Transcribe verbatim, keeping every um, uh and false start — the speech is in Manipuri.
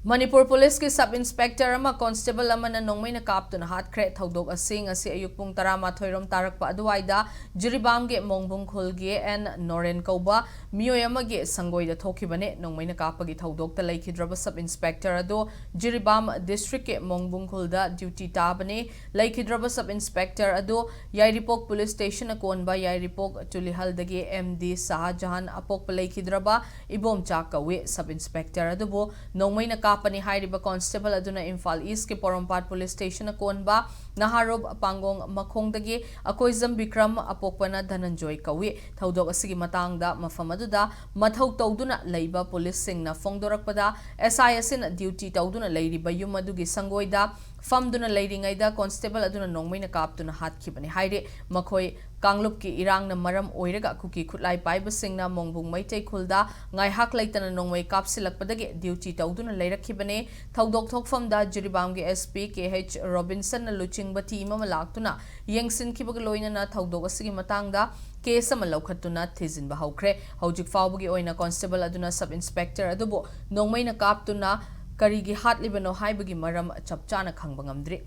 ꯃꯅꯤꯄꯨꯔ ꯄꯨꯂꯤꯁꯀꯤ ꯁꯕ ꯏꯟꯁꯄꯦꯛꯇꯔ ꯑꯃ ꯀꯣꯟꯁꯇꯦꯕꯜ ꯑꯃꯅ ꯅꯣꯡꯃꯩꯅ ꯀꯥꯞꯇꯨꯅ ꯍꯥꯠꯈ꯭ꯔꯦ꯫ ꯊꯧꯗꯣꯛ ꯑꯁꯤ ꯉꯁꯤ ꯑꯌꯨꯛ ꯄꯨꯡ ꯇꯔꯥꯃꯥꯊꯣꯏ ꯔꯣꯝ ꯇꯥꯔꯛꯄ ꯑꯗꯨꯋꯥꯏꯗ ꯖꯤꯔꯤꯕꯥꯝꯒꯤ ꯃꯣꯡꯕꯨꯡ ꯈꯨꯜꯒꯤ ꯑꯦꯟ ꯅꯣꯔꯦꯟ ꯀꯧꯕ ꯃꯤꯑꯣꯏ ꯑꯃꯒꯤ ꯁꯪꯒꯣꯏꯗ ꯊꯣꯛꯈꯤꯕꯅꯤ꯫ ꯅꯣꯡꯃꯩꯅ ꯀꯥꯞꯄꯒꯤ ꯊꯧꯗꯣꯛꯇ ꯂꯩꯈꯤꯗ꯭ꯔꯕ ꯁꯕ ꯏꯟꯁꯄꯦꯛꯇꯔ ꯑꯗꯨ ꯖꯤꯔꯤꯕꯥꯝ ꯗꯤꯁꯇ꯭ꯔꯤꯛꯀꯤ ꯃꯣꯡꯕꯨꯡ ꯈꯨꯜꯗ ꯗ꯭ꯌꯨꯇꯤ ꯇꯥꯕꯅꯤ꯫ ꯂꯩꯈꯤꯗ꯭ꯔꯕ ꯁꯕ ꯏꯟꯁꯄꯦꯛꯇꯔ ꯑꯗꯨ ꯌꯥꯏꯔꯤꯄꯣꯛ ꯄꯨꯂꯤꯁ ꯁ꯭ꯇꯦꯁꯟ ꯑꯀꯣꯟꯕ ꯌꯥꯏꯔꯤꯄꯣꯛ ꯇꯨꯂꯤꯍꯜꯗꯒꯤ ꯑꯦꯝ ꯗꯤ ꯁꯍꯥꯖꯍꯥꯟ ꯑꯄꯣꯛꯄ ꯂꯩꯈꯤꯗ꯭ꯔꯕ ꯏꯕꯣꯝꯆꯥ ꯀꯧꯏ꯫ ꯁꯕ ꯏꯟꯁꯄꯦꯛꯇꯔ ꯑꯗꯨꯕꯨ ꯅꯣꯡꯃꯩꯅ ꯀꯥꯞꯄꯅꯤ ꯍꯥꯏꯔꯤꯕ ꯀꯣꯟꯁꯇꯦꯕꯜ ꯑꯗꯨꯅ ꯏꯝꯐꯥꯜ ꯏꯁꯀꯤ ꯄꯣꯔꯣꯝꯄꯥꯠ ꯄꯨꯂꯤꯁ ꯁ꯭ꯇꯦꯁꯟ ꯑꯀꯣꯟꯕ ꯅꯍꯥꯔꯣꯞ ꯄꯥꯡꯒꯣꯡ ꯃꯈꯣꯡꯗꯒꯤ ꯑꯀꯣꯏꯖꯝ ꯕꯤꯀ꯭ꯔꯝ ꯑꯄꯣꯛꯄꯅ ꯙꯅꯟꯖꯣꯏ ꯀꯧꯏ꯫ ꯊꯧꯗꯣꯛ ꯑꯁꯤꯒꯤ ꯃꯇꯥꯡꯗ ꯃꯐꯝ ꯑꯗꯨꯗ ꯃꯊꯧ ꯇꯧꯗꯨꯅ ꯂꯩꯕ ꯄꯨꯂꯤꯁꯁꯤꯡꯅ ꯐꯣꯡꯗꯣꯔꯛꯄꯗ, ꯑꯦꯁ ꯑꯥꯏ ꯑꯁꯤꯅ ꯗ꯭ꯌꯨꯇꯤ ꯇꯧꯗꯨꯅ ꯂꯩꯔꯤꯕ ꯌꯨꯝ ꯑꯗꯨꯒꯤ ꯁꯪꯒꯣꯏꯗ ꯐꯝꯗꯨꯅ ꯂꯩꯔꯤꯉꯩꯗ ꯀꯣꯟꯁꯇꯦꯕꯜ ꯑꯗꯨꯅ ꯅꯣꯡꯃꯩꯅ ꯀꯥꯞꯇꯨꯅ ꯍꯥꯠꯈꯤꯕꯅꯤ ꯍꯥꯏꯔꯤ꯫ ꯃꯈꯣꯏ ꯀꯥꯡꯂꯨꯞꯀꯤ ꯏꯔꯥꯡꯅ ꯃꯔꯝ ꯑꯣꯏꯔꯒ ꯀꯨꯀꯤ ꯈꯨꯠꯂꯥꯏ ꯄꯥꯏꯕꯁꯤꯡꯅ ꯃꯣꯡꯕꯨꯡ ꯃꯩꯇꯩ ꯈꯨꯜꯗ ꯉꯥꯏꯍꯥꯛ ꯂꯩꯇꯅ ꯅꯣꯡꯃꯩ ꯀꯥꯞꯁꯤꯜꯂꯛꯄꯗꯒꯤ ꯗ꯭ꯌꯨꯇꯤ ꯇꯧꯗꯨꯅ ꯂꯩꯔꯛꯈꯤꯕꯅꯤ꯫ ꯊꯧꯗꯣꯛ ꯊꯣꯛꯐꯝꯗ ꯖꯤꯔꯤꯕꯥꯝꯒꯤ ꯑꯦꯁ ꯄꯤ ꯀꯦ ꯑꯩꯆ ꯔꯣꯕꯤꯟꯁꯟꯅ ꯂꯨꯆꯤꯡꯕ ꯇꯤꯝ ꯑꯃ ꯂꯥꯛꯇꯨꯅ ꯌꯦꯡꯁꯤꯟꯈꯤꯕꯒ ꯂꯣꯏꯅꯅ ꯊꯧꯗꯣꯛ ꯑꯁꯤꯒꯤ ꯃꯇꯥꯡꯗ ꯀꯦꯁ ꯑꯃ ꯂꯧꯈꯠꯇꯨꯅ ꯊꯤꯖꯤꯟꯕ ꯍꯧꯈ꯭ꯔꯦ꯫ ꯍꯧꯖꯤꯛ ꯐꯥꯎꯕꯒꯤ ꯑꯣꯏꯅ ꯀꯣꯟꯁꯇꯦꯕꯜ ꯑꯗꯨꯅ ꯁꯕ ꯏꯟꯁꯄꯦꯛꯇꯔ ꯑꯗꯨꯕꯨ ꯅꯣꯡꯃꯩꯅ ꯀꯥꯞꯇꯨꯅ ꯀꯔꯤꯒꯤ ꯍꯥꯠꯂꯤꯕꯅꯣ ꯍꯥꯏꯕꯒꯤ ꯃꯔꯝ ꯆꯞ ꯆꯥꯅ ꯈꯪꯕ ꯉꯝꯗ꯭ꯔꯤ꯫